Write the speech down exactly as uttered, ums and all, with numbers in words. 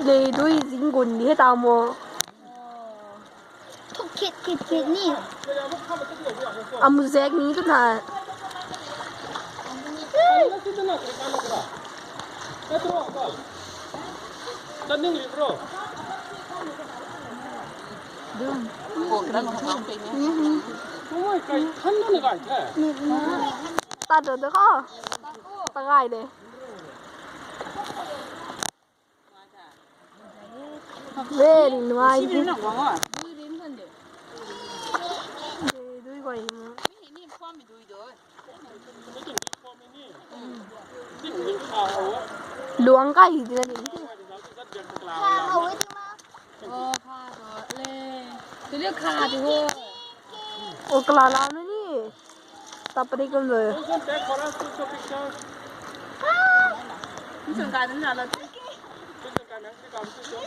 Dei dui jinggun ni he ta mo. Thok kit kit kit ni. Amu zek ni tu na. Ta do do ko. Ta gai de. Very nice. Dui dui koi mo. Luang kai hi dina ni. Oh, kha to le. Tu le kha to ho. O kala la na ni. Tapri kun lo. Who's gonna take for us picture? Ni sun ka na la. Who's gonna come and take our picture?